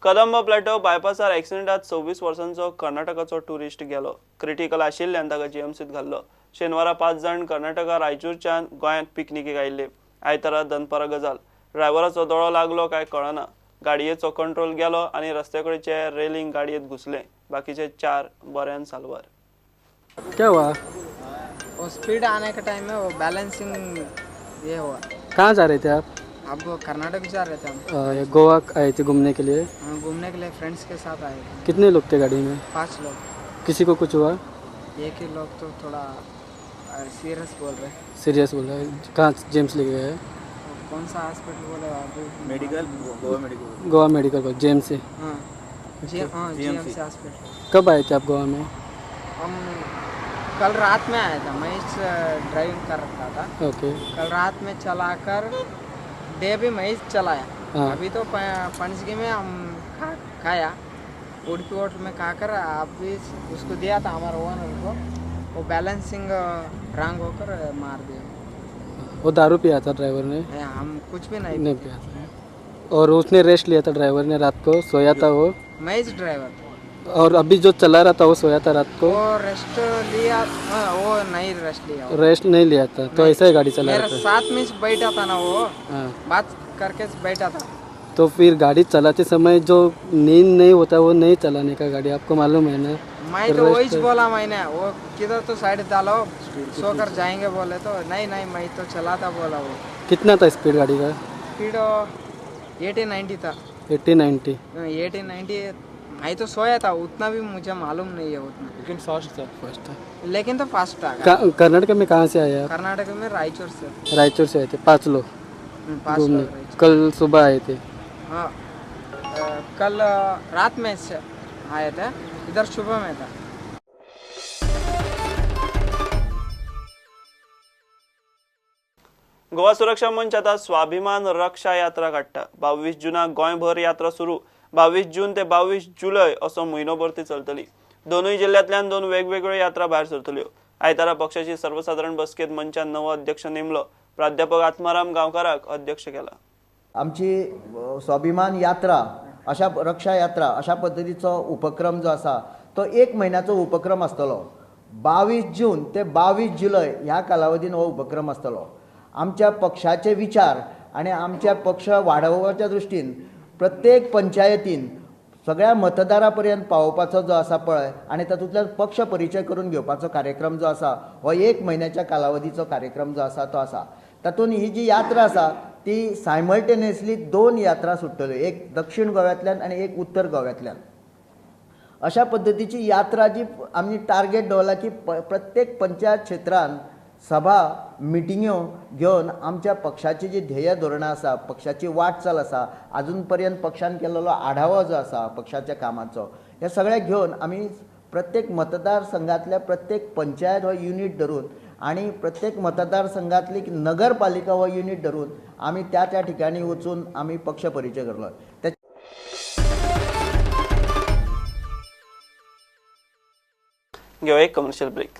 Kadamba plateau बायपासार ॲक्सिडेंटात 26 वर्सांचो कर्नाटकाचो tourist गेलो. Critical आशिल्ल्यान ताका जीएमसीत घाल्लो. शेनवारा 5 जाण कर्नाटका रायचूरच्यान गोंयांत पिकनिकेक आयिल्ले. आयतारा दनपारा गजाल. ड्रायव्हराचो दोळो लागलो काय कळना. गाडयेचो कंट्रोल गेलो आनी रस्त्याकडेचे रेलिंग गाडयेत घुसले. बाकीचे 4 बऱ्यान साल्वार. क्या हुआ? वो स्पीड आने के टाइम में वो बैलेंसिंग ये हुआ. कहाँ जा रहे थे आप? आप कर्नाटक जा रहे थे हम. गोवा आए थे घूमने के लिए? हाँ, घूमने के लिए फ्रेंड्स के साथ आए थे. कितने लोग थे गाड़ी में? 5 लोग. किसी को कुछ हुआ? एक ही लोग तो थोड़ा सीरियस बोल रहे. सीरियस बोल रहे हैं. कहाँ जेम्स ले गए हैं? कौन सा हॉस्पिटल बोले अभी? Medical, Goa medical. Goa medical GMC. हाँ जीएमसी हॉस्पिटल. कब आए थे आप गोवा में? हम कल रात में आया था. मैं ड्राइविंग कर रहा था. ओके. कल रात में चलाकर डे भी मैं चलाया. हाँ। अभी तो पणजी में हम खाया, उडपी होटल में खाकर आप भी उसको दिया था हमारे ओनर को. वो बैलेंसिंग रॉन्ग होकर मार दिया. वो दारू पिया था ड्राइवर ने? हम कुछ भी नहीं पिया था. और उसने रेस्ट लिया था ड्राइवर ने? रात को सोया था वो? मैं ड्राइवर. और अभी जो चला रहा था वो सोया था रात को? वो रेस्ट लिया. वो नहीं रेस्ट लिया. रेस्ट नहीं लिया था तो ऐसा ही गाड़ी चला रहा था. मेरे साथ में बैठा था ना वो. हाँ। बात करके बैठा था. तो फिर गाड़ी चलाते समय जो नींद नहीं होता वो नहीं चलाने का गाड़ी, आपको मालूम है ना? मैं तो वही बोला मैंने, वो किधर तो साइड डालो सोकर जाएंगे बोले तो नहीं नहीं मैं तो चलाता बोला. वो कितना था स्पीड गाड़ी का? स्पीड 80-90 था. 80-90? 80-90. मैं तो सोया था, उतना भी मुझे मालूम नहीं है उतना. लेकिन फास्ट था. फास्ट था लेकिन तो फास्ट था. कर्नाटक में कहाँ से आए आप? कर्नाटक में रायचूर से. रायचूर से आए थे. 5 लोग? 5 लोग. कल सुबह आए थे? हाँ, कल रात में से आए थे, इधर सुबह में था. गोवा सुरक्षा मंच आता स्वाभिमान रक्षा यात्रा काडटा. 22 जूनाक गोंयभर यात्रा सुरू. 22 जून ते 22 जुलय असो म्हयनोभर ती चलतली. दोनूय जिल्ल्यांतल्यान 2 वेगवेगळ्यो यात्रा भायर सरतल्यो. आयतारा पक्षाची सर्वसाधारण बसकेत मंचान नवो अध्यक्ष नेमलो. प्राध्यापक आत्माराम गांवकाराक अध्यक्ष केला. आमची स्वाभिमान यात्रा अशा रक्षा यात्रा अशा पद्दतीचो उपक्रम जो आसा तो 1 म्हयन्याचो उपक्रम आसतलो. 22 जून ते 22 जुलय ह्या कालावधीन हो उपक्रम आसतलो. आमच्या पक्षाचे विचार आनी आमच्या पक्ष वाडोवपाच्या दृश्टीन प्रत्येक पंचायतीन सगळ्या मतदारा पर्यंत पावोवपाचो जो आसा पळय आनी तातूंतल्यान पक्ष परिचय करून घेवपाचो कार्यक्रम जो आसा हो 1 म्हयन्याच्या कालावधीचो कार्यक्रम जो आसा तो आसा. तातूंत ही जी यात्रा आसा ती सायमल्टेनियसली 2 यात्रा सुट्टल्यो, एक दक्षिण गोव्यांतल्यान आनी एक उत्तर गोव्यांतल्यान. अशा पद्दतीची यात्रा जी आमी टार्गेट दवरला की प्रत्येक पंचायत क्षेत्रान सभा मिटिंग्यो घेवन आमच्या पक्षाची जी ध्येय धोरणां आसा, पक्षाची वाटचाल आसा, आजून पर्यंत पक्षान केल्लो आढावो जो आसा पक्षाच्या कामाचो, हे सगळें घेवन आमी प्रत्येक मतदारसंघातल्या प्रत्येक पंचायत हो युनीट धरून आनी प्रत्येक मतदारसंघातली नगरपालिका हो युनीट धरून आमी त्या त्या ठिकाणी वचून आमी पक्ष परिचय करलो. घेवया एक कमर्शियल ब्रेक.